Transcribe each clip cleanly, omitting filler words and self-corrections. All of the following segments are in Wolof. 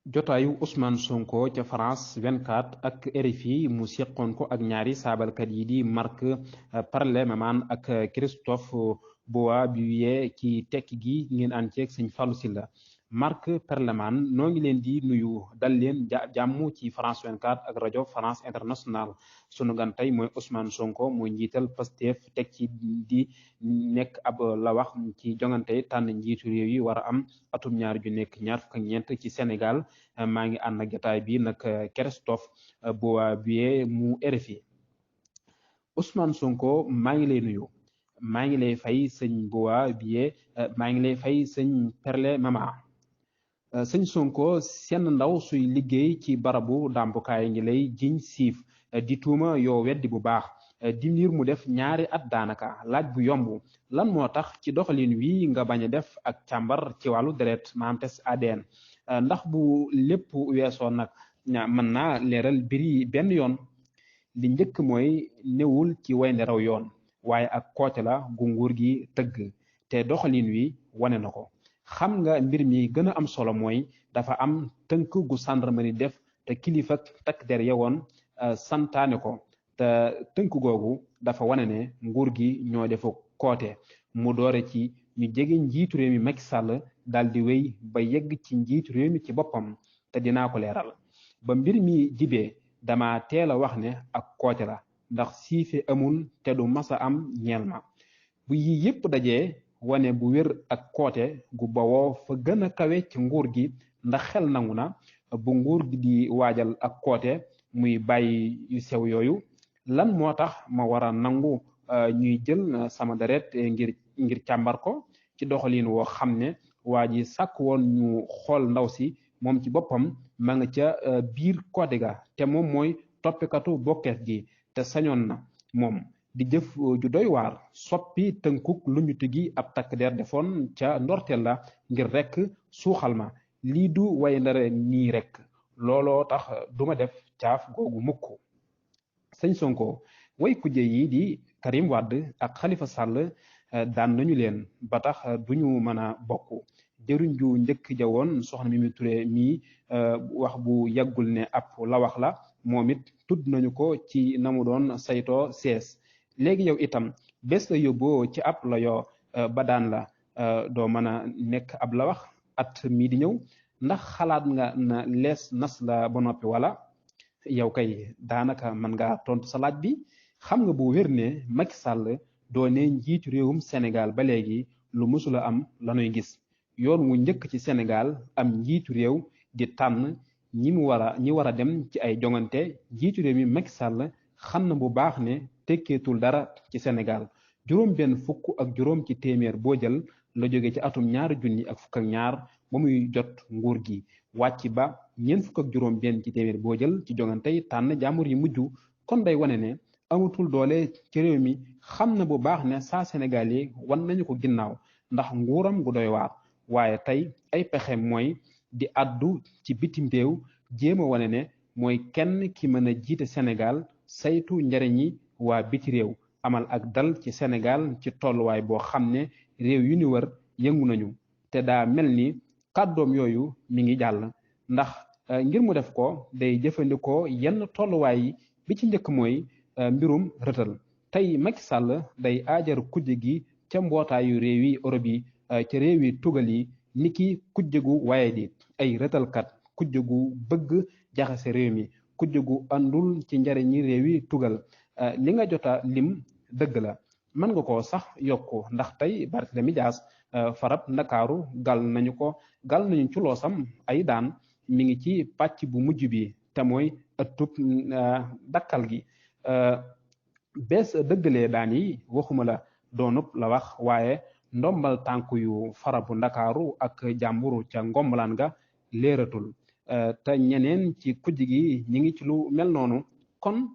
jotaayu Ousmane Sonko ca France 24 ak RFI mu seqoon ko ak ñaari saabalkat yi di Marc Parlement ak Christophe Bouabiye ci tekki gi ngeen ànd ceeg sëñ Fallou Sylla Marc Parlement noo ngi leen di nuyu dal leen jàmm ci France 24 ak rajo France International sunu gan tey mooy Ousmane Sonko mooy njiital Pastef teg ci di nekk ab la wax ci jongante tànn njiitu réew yi war a am atum ñaar ju nekk ñaar fukk ak ñeent ci Sénégal. maa ngi ànd ak jotaay bi nag Christophe Bouabiye mu RFI Ousmane Sonko maa ngi lay nuyu maa ngi lay fay sëñ Bouabiye maa ngi lay fay sëñ Parlement sëñ Sonko seen ndaw suy liggéey ci barabu ndàmpukaay ngi lay jiñ siif di tuuma yoo weddi bu baax di mbir mu def ñaari at daanaka laaj bu yomb lan moo tax ci doxalin wi nga bañ a def ak càmbar ci wàllu deret maanaam test ADN ndax bu lépp weesoo nag mën naa leeral biri benn yoon li njëkk mooy newul ci waynde raw yoon waaye ak koote la gu nguur gi tëgg te doxalin wi wane na ko xam nga mbir mi gën a am solo mooy dafa am tënk gu gendarmerie def te kilifa takk der yewoon santaane ko te tënk googu dafa wane ne nguur gi ñoo defa koote mu doore ci ñu jege njiitu réew mi Macky Sall daal di wéy ba yegg ci njiitu réew mi ci boppam te dinaa ko leeral ba mbir mi jibee dama teel a wax ne ak koote la ndax siife amul te du masa am ñeel ma bu yi yépp dajee wane bu wér ak koote gu bawoo fa gën a kawe ci nguur gi ndax xel nangu na bu nguur gi di waajal ak koote muy bàyyi yu sew yooyu lan moo tax ma war a nangu ñuy jël sama deret ngir càmbar ko ci doxalin woo xam ne waa ji sàkk woon ñu xool ndaw si moom ci boppam ma nga ca biir koote ga te moom mooy toppikatu bokkeef gi te sañoon na moom di jëf ju doy waar soppi tënkuk lu ñu tigi ab takk der defoon ca ndorteel la ngir rekk suuxal ma lii du way ndare nii rekk looloo tax duma def caaf googu mukk sëñ Sonko way kujje yi di Karim Wade ak Khalifa Sall daan nañu leen ba tax duñu mën a bokk jëruñ ju njëkk ja woon soxna Mimi Touré mii wax bu yàggul ne ab la wax la moom it tudd nañu ko ci na mu doon saytoo sees léegi yow itam bés la yóbboo ci ab la yoo ba daan la doo mën a nekk ab la wax at mii di ñëw ndax xalaat nga na lees nas la ba noppi wala yow kay daanaka mën nga tontu sa laaj bi xam nga bu wér ne Macky Sall doone njiitu réewum Sénégal ba léegi lu mësula am lanuy gis yoon wu njëkk ci Sénégal am njiitu réew di tànn ñi war a dem ci ay jongante njiitu réew mi Macky Sall xam na bu baax ne tekkeetul dara ci Sénégal juróom benn fukk ak juróom ci téeméer boo jël la jóge ci atum ñaari junni ak fukk ak ñaar ba muy jot nguur gi wàcc ba ñeent fukk ak juróom benn ci téeméer boo jël ci jongante yi tànn jàmbur yi mujj kon day wane ne amatul doole ci réew mi xam na bu baax ne saa Sénégal yi wan nañu ko ginnaaw ndax nguuram gu doy waar waaye tey ay pexe mooy di addu ci bitim réew jéem a wane ne mooy kenn ki mën a jiite Sénégal saytu njariñi waa biti réew amal ak dal ci Sénégal ci tolluwaay boo xam ne réew yu ni wër yëngu nañu te daa mel ni kàddoom yooyu mi ngi jàll ndax ngir mu def ko day jëfandikoo yenn tolluwaay yi bi ci njëkk mooy mbirum rëtal tey Macky Sall day aajar kujje gi ca mbootaayu réew yi Europe yi ca réew yi tugal yi niki kujje gu waaye di ay rëtalkat kujje gu bëgg jaxase réew mi kujje gu àndul ci njariñi réew yi tugal li nga jota lim dëgg la mën nga ko sax yokku ndax tey Barthélémy Dias farab ndakaaru gal nañu ci loosam ay daan mi ngi ci pàcc bu mujj bi te mooy ëttub dakkal gi bees dëggalee daan yi waxuma la doonub la wax waaye ndombal tànk yu farabu ndakaaru ak jàmburu ca ngombalaan ga léeratul te ñeneen ci kujj gi ñi ngi ci lu mel noonu kon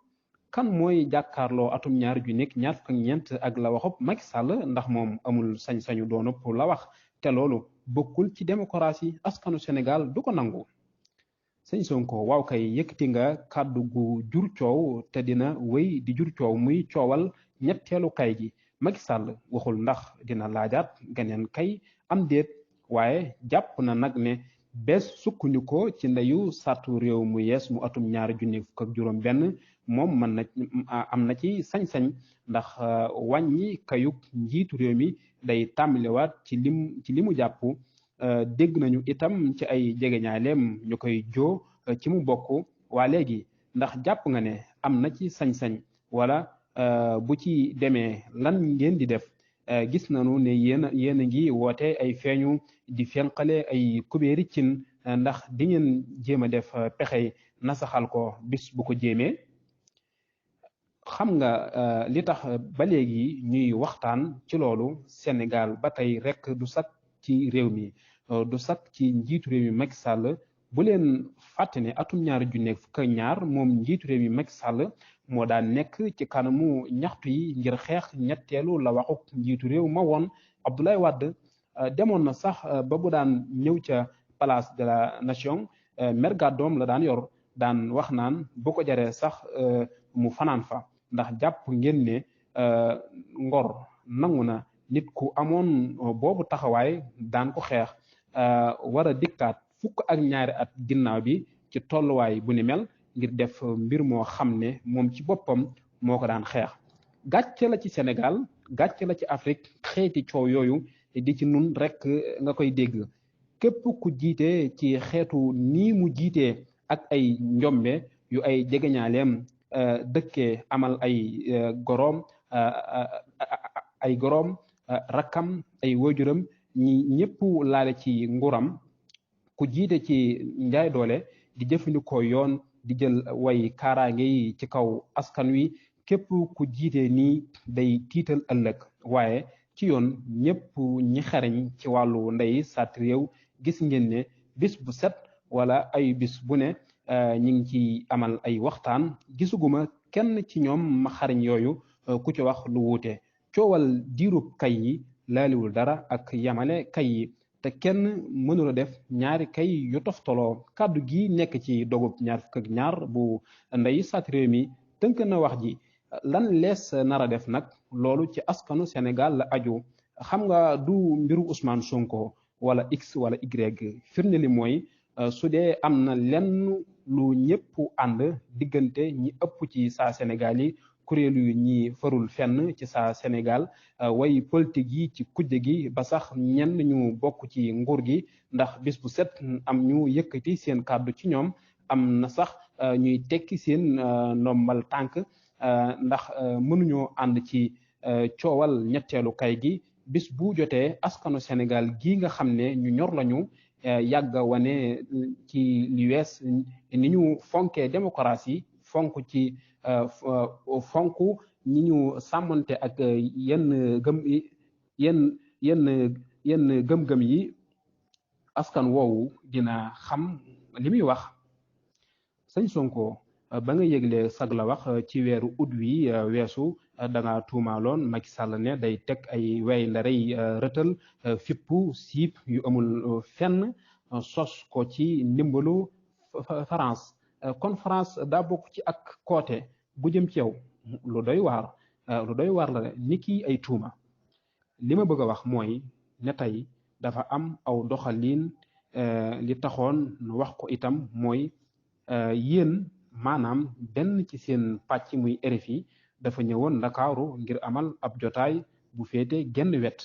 kan mooy jàkkaarloo atum ñaar ju nekk ñaar fukk ak ñeent ak la waxub Macky Sall ndax moom amul sañ-sañu doonub la wax te loolu bokkul ci démocratie askanu Sénégal du ko nangu sëñ Sonko waaw kay yëkkati nga kàddu gu jur coow te dina wéy di jur coow muy coowal ñetteelu kay gi Macky Sall waxul ndax dina laajaat geneen kay am déet waaye jàpp na nag ne bees sukkandikoo ci ndeyu sartu réew mu yees mu atum 2015 moom mën na am na ci sañ-sañ ndax wàññi kayug njiitu réew mi day tàmbaliwaat ci limu jàpp. dégg nañu itam ci ay jegeñaaleem ñu koy joo ci mu bokk. waa léegi ndax jàpp nga ne am na ci sañ-sañ wala bu ci demee lan ngeen di def. gis nañu ne yéen a ngi woote ay feeñu di fenqale ay kubéeri cin ndax di ngeen jéem a def pexey nasaxal ko bis bu ko jéemee. xam nga li tax ba léegi ñuy waxtaan ci loolu Sénégal ba tey rek du sakk ci réew mi du sakk ci njiitu réew mi Macky Sall. bu leen fàtte ne atum 2012 moom njiitu réew mi Macky Sall moo daan nekk ci kanamu ñaxtu yi ngir xeex ñetteelu la waxuk njiitu réew ma woon Abdoulaye Wade. demoon na sax ba bu daan ñëw ca place de la nation mer gàddoom la daan yor daan wax naan bu ko jaree sax mu fanaan fa ndax jàpp ngeen ne ngor nangu na nit ku amoon boobu taxawaay daan ko xeex war a dikkaat fukk ak ñaari at ginnaaw bi ci tolluwaay bu ni mel ngir def mbir moo xam ne moom ci boppam moo ko daan xeex. gàcce la ci Sénégal gàcce la ci Afrique xeeti coow yooyu di ci nun rek nga koy dégg képp ku jiite ci xeetu nii mu jiitee ak ay njombe yu ay jegeñaaleem dëkkee amal ay goroom rakkam ay waajuram ñi ñëpp laale ci nguram. ku jiite ci njaay doole di jëfandikoo yoon di jël way kaaraange yi ci kaw askan wi képp ku jiite nii day tiital ëllëg waaye ci yoon ñëpp ñi xarañ ci wàllu ndey sàtt réew gis ngeen ne bis bu set wala ay bis bu ne ñi ngi ci amal ay waxtaan gisuguma kenn ci ñoom ma xarañ yooyu ku ci wax lu wuute coowal diirub kay yi laaliwul dara ak yamale kay yi te kenn mënula def ñaari kay yu toftaloo kàddu gi nekk ci dogub 22 bu ndey sàtt réew mi tënk na wax ji lan lees nar a def nag loolu ci askanu Sénégal la aju. xam nga du mbiru Ousmane Sonko wala X wala Y firnde li mooy su dee am na lenn lu ñëpp ànd diggante ñi ëpp ci saa Sénégal yi kuréelu yu ñi farul fenn ci saa Sénégal way politique yi ci kujje gi ba sax ñenn ñu bokk ci nguur gi ndax bis bu set am ñu yëkkati seen kàddu ci ñoom am na sax ñuy tekki seen ndombal tànk ndax mënuñoo ànd ci coowal ñetteelu kay gi bis bu jotee askanu Sénégal gi nga xam ne ñu ñor lañu yàgg wane ci li wees ni ñu fonkee démocratie fonk ci fonk ñi ñu sàmmante ak yenn gëm-gëm yi askan woowu dina xam li muy wax. sëñ Sonko ba nga yëgle sag la wax ci weeru ut wi weesu da nga tuumaaloon Macky Sall ne day teg ay wey ndarey rëtal fippu siip yu amul fenn sos ko ci ndimbalu France kon France daa bokk ci ak koote bu jëm ci yow lu doy waar la ni ki ay tuuma. li ma bëgg a wax mooy ne tey dafa am aw doxalin li taxoon nu wax ko itam mooy yéen maanaam benn ci seen pàcc muy RFI dafa ñëwoon Ndakaaru ngir amal ab jotaay bu féete genn wet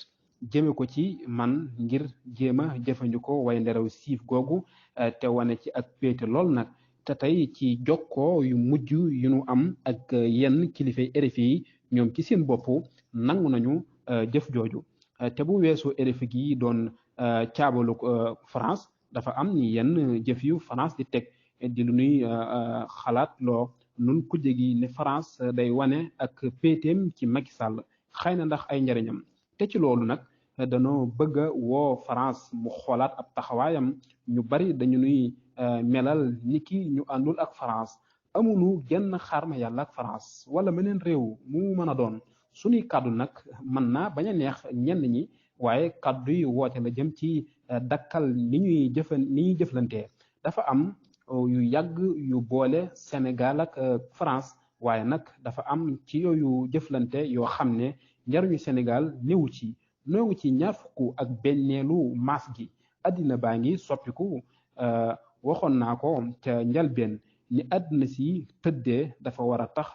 jëme ko ci man ngir jéem a jëfandikoo way nderaw siif googu te wane ci ak péete lool nag te tey ci jokkoo yu mujj yu nu am ak yenn kilifay RFI yi ñoom ci seen bopp nangu nañu jëf jooju te bu weesoo RFI gi doon caabalu France dafa am ni yenn jëf yu France di teg di lu nuy xalaat loo nun kujje gi ne France day wane ak péeteem ci Macky Sall xëy na ndax ay njariñam te ci loolu nag dañoo bëgg a woo France mu xoolaat ab taxawaayam ñu bari dañu nuy melal ni ki ñu àndul ak France amunu genn xarma yàlla ak France wala meneen réew mu mën a doon suñuy kàddu nag mën naa bañ a neex ñenn ñi waaye kàddu yi woote la jëm ci dakkal ni ñuy jëflantee dafa am yu yàgg yu boole Sénégal ak France waaye nag dafa am ci yooyu jëflante yoo xam ne njariñu Sénégal néewu ci noo ngi ci 21 maas gi addina baa ngi soppiku waxoon naa ko ca njalbeen ni àdduna si tëddee dafa war a tax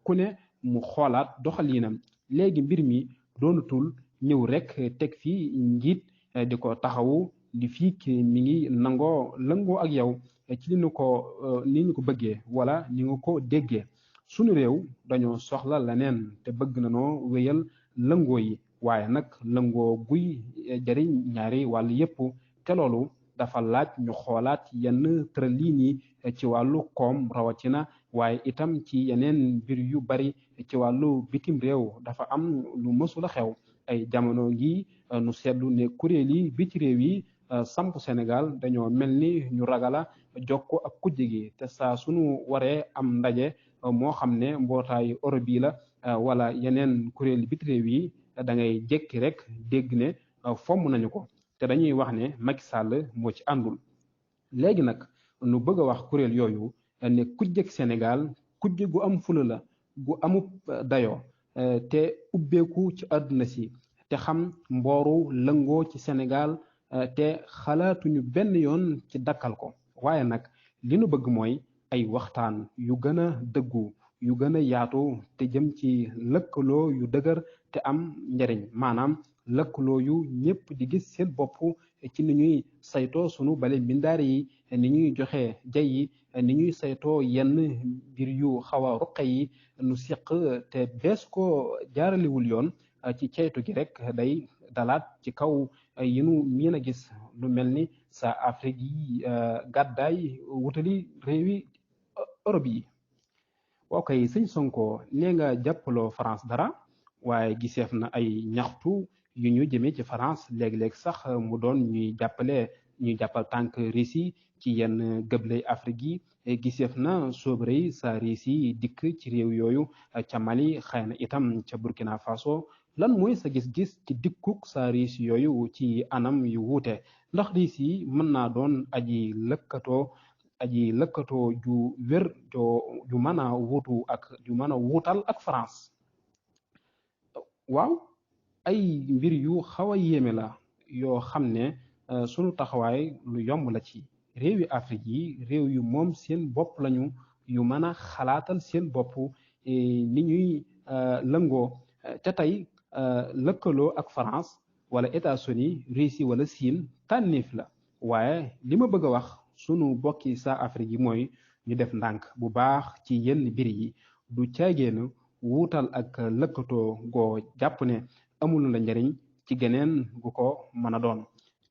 ku ne mu xoolaat doxaliinam léegi mbir mi doonatul ñëw rek teg fii njiit di ko taxawu li fii ki mi ngi nangoo lëngoo ak yow ci ni ñu ko bëggee wala ni nga ko déggee sunu réew dañoo soxla leneen te bëgg na noo wéyal lëngoo yi waaye nag lëngoo guy jariñ ñaari wàll yépp te loolu dafa laaj ñu xoolaat yenn tërëliin yi ci wàllu koom rawatina waaye itam ci yeneen mbir yu bari ci wàllu bitim réew dafa am lu mësula xew ay jamono ngi nu seetlu ne kuréel yi biti réew yi samp Sénégal dañoo mel ni ñu ragala jokko ak kujje gi te saa sunu waree am ndaje moo xam ne mbootaayu Europe yi la wala yeneen kuréel biti réew yi da ngay jékki rek dégg ne fomm nañu ko te dañuy wax ne Macky Sall moo ci àndul léegi nag nu bëgg a wax kuréel yooyu ne kujjeg Sénégal kujje gu am fula la gu amub dayoo te ubbeeku ci àdduna si te xam mbooru lëngoo ci Sénégal te xalaatuñu benn yoon ci dakkal ko waaye nag li nu bëgg mooy ay waxtaan yu gën a dëggu yu gën a yaatu te jëm ci lëkkaloo yu dëgër te am njariñ maanaam lëkkaloo yu ñëpp di gis seen bopp ci ni ñuy saytoo sunu bale mbindaari yi ni ñuy joxe jay yi ni ñuy saytoo yenn mbir yu xaw a ruqe yi nu siq te bees ko jaaraliwul yoon ci ceytu gi rek day dalaat ci kaw yi nu miin a gis lu mel ni sa Afrique yi gàddaay wutali réewi Europe yi waaw kay sëñ Sonko nee nga jàppaloo France dara waaye giseef na ay ñaxtu yu ñu jëmee ci France léeg-léeg sax mu doon ñuy jàppal tànk Russie ci yenn gëbley Afrique yi giseef na sobre yi sa Russie dikk ci réew yooyu ca Mali xëy na itam ca Burkina Faso lan mooy sa gis-gis ci dikkuk sa Russie yooyu ci anam yu wuute ndax Russie mën naa doon aji lëkkatoo ju wér ju mën a wuutu ju mën a wuutal ak France waaw ay mbir yu xaw a yéeme la yoo xam ne sunu taxawaay lu yomb la ci réewi Afrique yi réew yu moom seen bopp lañu yu mën a xalaatal seen bopp ni ñuy lëngoo te tey lëkkaloo ak France wala États-Unis Russie wala Chine tànneef la waaye li ma bëgg a wax sunu bokki sa Afrique yi mooy ñu def ndànk bu baax ci yenn mbir yi du caagéenu wuutal ak lëkkatoo goo jàpp ne amul la njariñ ci geneen gu ko mën a doon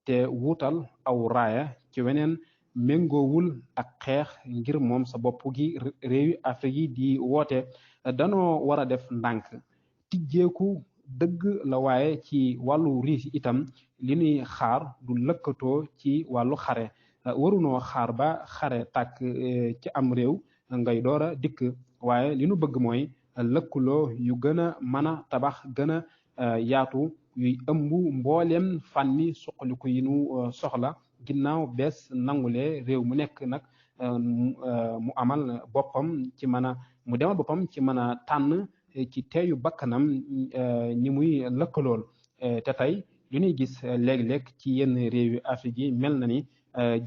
te wuutal aw raaya ci weneen méngoowul ak xeex ngir moom sa bopp gi réewi Afrique yi di woote danoo war a def ndànk tijjeeku dëgg la waaye ci wàllu riis itam li ñuy xaar du lëkkatoo ci wàllu xare warunoo xaar ba xare tàkk ci am réew ngay door a dikk waaye li nu bëgg mooy lëkkaloo yu gën a mën a tabax gën a yaatu yuy ëmb mbooleem fànni suqaliku yi nu soxla ginnaaw bees nangulee réew mu nekk nag mu amal boppam ci mën a mu demal boppam ci mën a tànn ci teeyu bakkanam ñi muy lëkkalool te tey li ñuy gis léeg-léeg ci yenn réewi Afrique yi mel na ni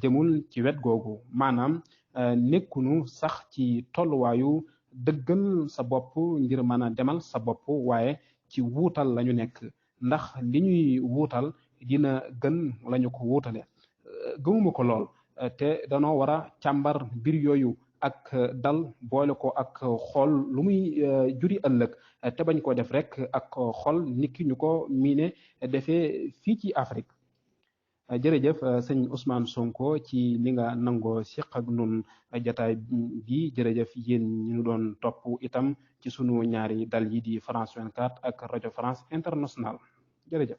jëmul ci wet googu maanaam nekkunu sax ci tolluwaayu dëggal sa bopp ngir mën a demal sa bopp waaye ci wuutal lañu nekk ndax li ñuy wuutal dina gën lañu ko wuutale gëmuma ko lool te danoo war a càmbar mbir yooyu ak dal boole ko ak xool lu muy juri ëllëg te bañ ko def rek ak xool niki ñu ko miine defee fii ci Afrique jërëjëf sëñ Ousmane Sonko ci li nga nangoo siq ak nun jataay bi jërëjëf yéen ñu doon topp itam ci sunu ñaari dal yi di France 24 ak rajo France International jërëjëf